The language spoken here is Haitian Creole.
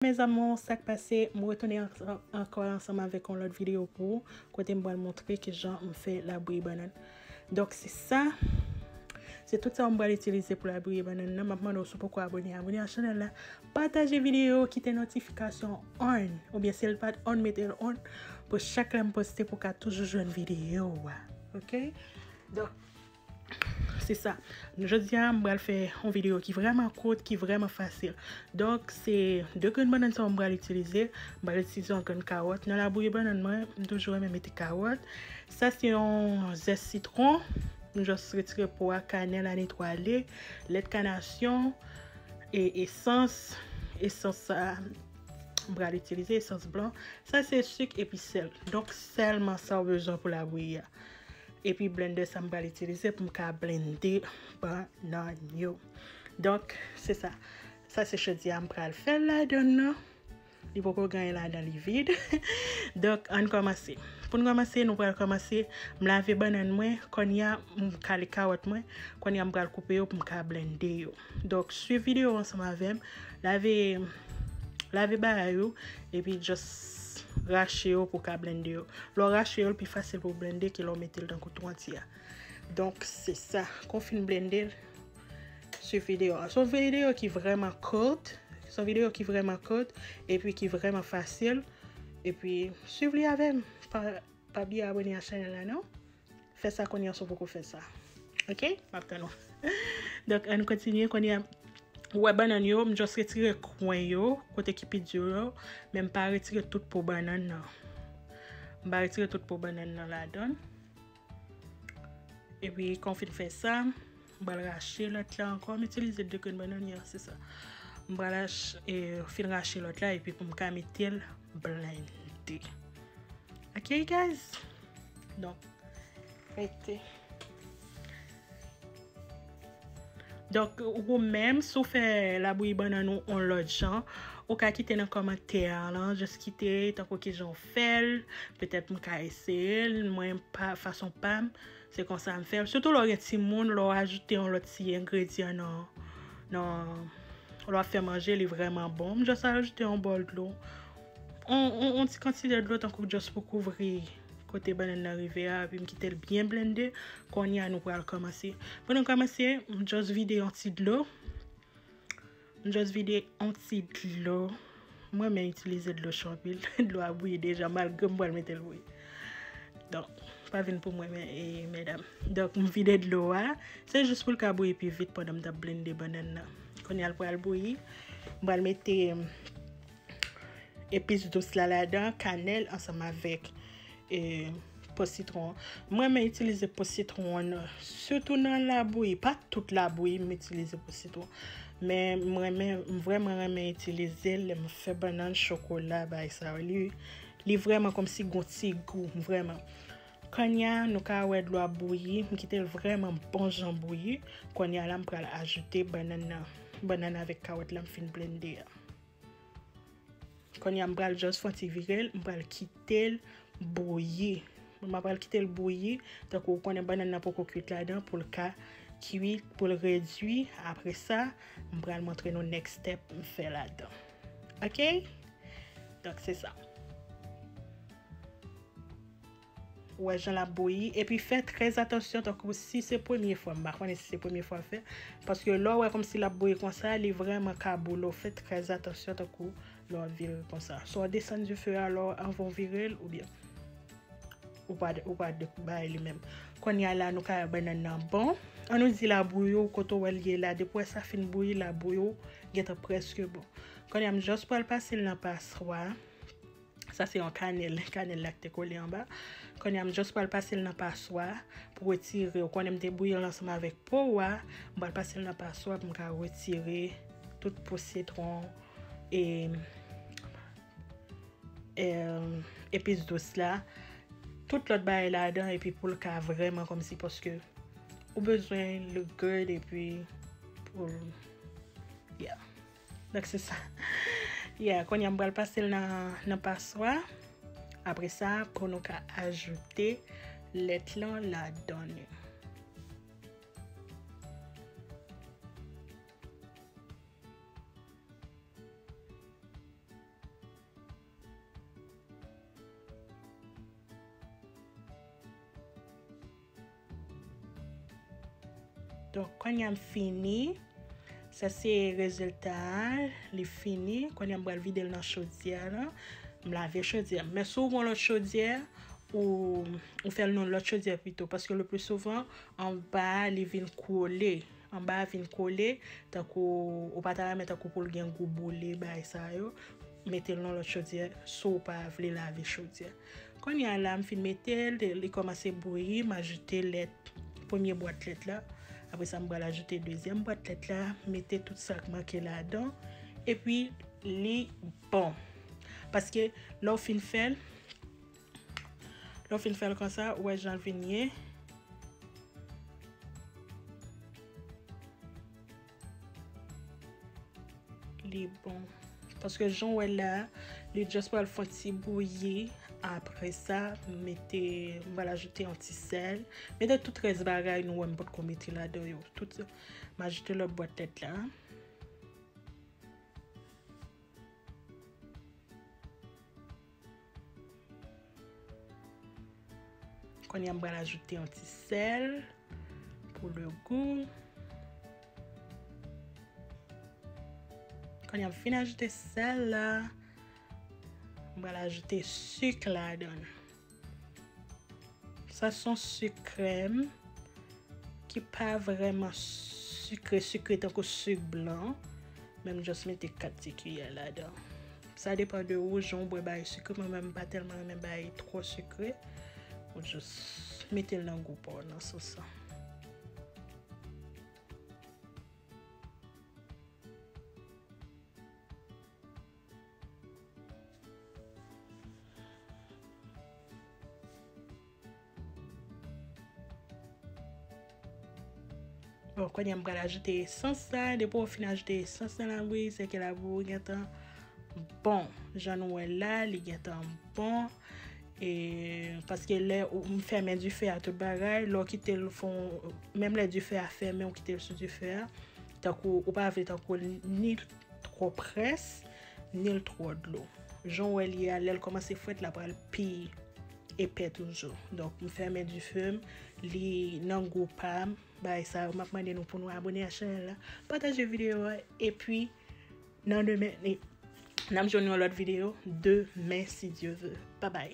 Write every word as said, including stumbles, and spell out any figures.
Mes amours, sa k pase, m retounen an- ankò ansanm avèk yon lòt videyo pou ou, kote m pral montre kijan m fè labouyi bannann. Donk, se sa. Se tout sa m pral itilize pou labouyi bannann nan. M ap mande w, si w poko abòne, abòne a chanèl la. Pataje videyo, kite notifikasyon on, oubyen si l pa t on, mete l on, pou chak lè m poste, pou w ka toujou jwenn videyo a. Oke? Donk, se sa. Jodi a, m pral fè yon videyo ki vrèman kout, ki vrèman fasil. Donk, se de grenn bannann sa yo m pral itilize. M pral itilize yon grenn kawòt. Nan labouyi bannann mwen, m toujou renmen mete kawòt. Sa se yon zès sitwon. M just retire po a, kanèl a netwaye, lèt kanasyon, e esans. Esans sa, m pral itilize esans blan. Sa se sik epi sèl. Donk, sèlman sa w bezwen pou labouyi a. Epi blendè sa m pral itilize pou m ka blende bannann yo. Donk, se sa. Sa se jodi a m pral fè ladann nan. Li poko gen anyen ladan, li vid. Donk, ann kòmanse. Pou n kòmanse, nou pral kòmanse. M lave bannann mwen, kounye a m kale kawòt mwen, kounye a m pral koupe yo pou m ka blende yo. Donk, swiv videyo ansanm avè m. Lave, lave bagay yo, epi just rache yo pou w ka blende yo. Lè w rache yo, l pi fasil pou w blende ke lè w mete l tankou tou antye a. Donk, se sa. Kon w fin blende l, swiv videyo a. Se yon videyo ki vrèman kout. Se yon videyo ki vrèman kout, epi ki vrèman fasil. Epi, swiv li avè m. Pa, pa bliye abòne a chanèl la, non? Fè sa kounye a si w poko fè sa. Oke? M ap tann ou. Donk, ann kontinye kounye a. Ou wè bannann yo, m just retire kwen yo, kote ki pi di yo, men m pa retire tout po bannann nan. M pa retire tout po bannann nan ladann. Epi, kan w fin fè sa, m pral rache lòt la ankò. M itilize de grenn bannann yo, se sa. M pral ach- e, fin rache lòt la, epi pou m ka mete l blende. Ok, guys? Donk, rete. Donk, ou menm, si w fè labouyi bannann ou yon lòt jan, ou ka kite nan kòmantè a lan, just kite tankou kijan w fè l, petèt m ka eseye l, mwen pa, fason pa m, se konsa m fè l. Sitou lè w gen timoun, lè w ajoute yon lòt ti engredyan nan, nan, lè w ap fè manje, li vrèman bon. M just ajoute yon bòl dlo. On, on, on ti kantite dlo tankou just pou kouvri kote bannann nan rive a, epi m kite l byen blende. Kounye a, nou pral kòmanse. Pou nou kòmanse, m just vide yon ti dlo. M just vide yon ti dlo. Mwen renmen itilize dlo cho anpil. Dlo a bouyi deja, malgre m pral mete l bouyi. Donk, pa vin pou mwen, men, e, medam. Donk, m vide dlo a. Se jis pou l ka bouyi pi vit pandan m t ap blende bannann nan. Kounye a, l pral bouyi. M pral mete, epis dous la ladan, kanèl ansanm avèk, e, po sitwon. Mwen renmen itilize po sitwon an, sitou nan labouyi, pa tout labouyi m itilize po sitwon. Men mwen renmen, m vrèman renmen itilize l lè m fè bannann, chokola, bagay sa yo. Li, li vrèman kòmsi gon ti gou, vrèman. Kounye a, nou ka wè dlo a bouyi, m kite l vrèman bon jan bouyi. Kounye a la, m pral ajoute bannann nan, bannann avèk kawòt la m fin blende a. Kounye a, m pral just fè yon ti vire l, m pral kite l bouyi. M pral kite l bouyi, tankou ou konnen bannann nan poko kwit ladan, pou l ka kwit, pou l redui. Apre sa, m pral montre nou next step m fè ladan. Ok? Donk, se sa. Ou wè jan l ap bouyi. Epi fè trè atansyon, tankou si se premye fwa, m pa konnen si se premye fwa w fè, paske lè w wè kòmsi l ap bouyi konsa, li vrèman ka boule w. Fè trè atansyon, tankou lè w ap vire l konsa. Swa w desann dife a lè w, anvan w vire l, oubyen ou pa, ou pa de bay li menm. Kounye a la, nou ka wè bannann nan bon. An nou di l ap bouyi w, kote w wè l ye la, depi w wè sa fin bouyi, l ap bouyi w, gentan prèske bon. Kounye a, m just pral pase l nan paswa. Sa se yon kanèl, kanèl la ki te kole anba. Kounye a, m just pral pase l nan paswa pou retire. Ou konnen m te bouyi l ansanm avèk po a. M pral pase l nan paswa pou m ka retire tout po sitwon e, e, epis dous la. Tout lòt bagay ladan, epi pou l ka vrèman kòmsi, paske ou bezwen look good, epi pou, yeah. Donk, se sa. Yeah, kounye a, m pral pase l nan, nan paswa. Apre sa, pou nou ka ajoute lèt lan ladan li. Bon, kounye a m fini. Sa se rezilta a, li fini. Kounye a m pral vide l nan chodyè la. M lave chodyè. Men si w gen lòt chodyè, ou, ou fè l nan lòt chodyè pito. Paske le pli souvan, anba a, li vin kole. Anba a vin kole, tankou, ou pa ta renmen tankou pou l gen gou boule, bagay sa yo. Mete l nan lòt chodyè, si w pa vle lave chodyè. Kounye a la, m fin mete l, li kòmanse bouyi, m ajoute lèt, premye bwat lèt la. Apre sa, m pral ajoute dezyèm bwat lèt la, mete tout sa k manke ladan. Epi, li bon. Paske, lè w fin fè l, lè w fin fè l konsa, ou wè jan l vin ye. Li bon. Paske jan w wè la, li just pral fè yon ti bouyi. Apre sa, m mete, m pral ajoute yon ti sèl. Mete tout rès bagay nou wè m potko mete ladan yo. Tout, m ajoute lòt bwat lèt la. Kounye a m pral ajoute yon ti sèl pou le gou. Kounye a m fin ajoute sèl la, m pral ajoute sik ladan l. Sa se yon sik krèm ki pa vrèman sikre, sikre tankou sik blan. Men m just mete kat ti kiyè ladan. Sa depann de ou, jan w bwè bagay sikre. Mwen menm, m pa tèlman renmen bagay twò sikre. Ou just mete l nan gou pa w nan sans sa. Bon, kounye a m pral ajoute esans la. Depi w fin ajoute esans nan labouyi, se ke labouyi gentan bon. Jan nou wè la, li gentan bon. E, paske lè ou, m fèmen dife a tout bagay, lè w kite l fon, menm lè dife a fèmen, ou kite l sou dife a, tankou, ou pa vle tankou l ni twò près, ni l twò dlo. Jan w wè l ye a, lè l kòmanse frèt, l ap pral pi epè toujou. Donk, m fèmen dife m, li nan gou pa m, bagay sa yo, m ap mande nou pou nou abone a chanèl la, pataje videyo a, epi nan demen, n ap jwenn yon lòt videyo demen, si Dye ve. Babay.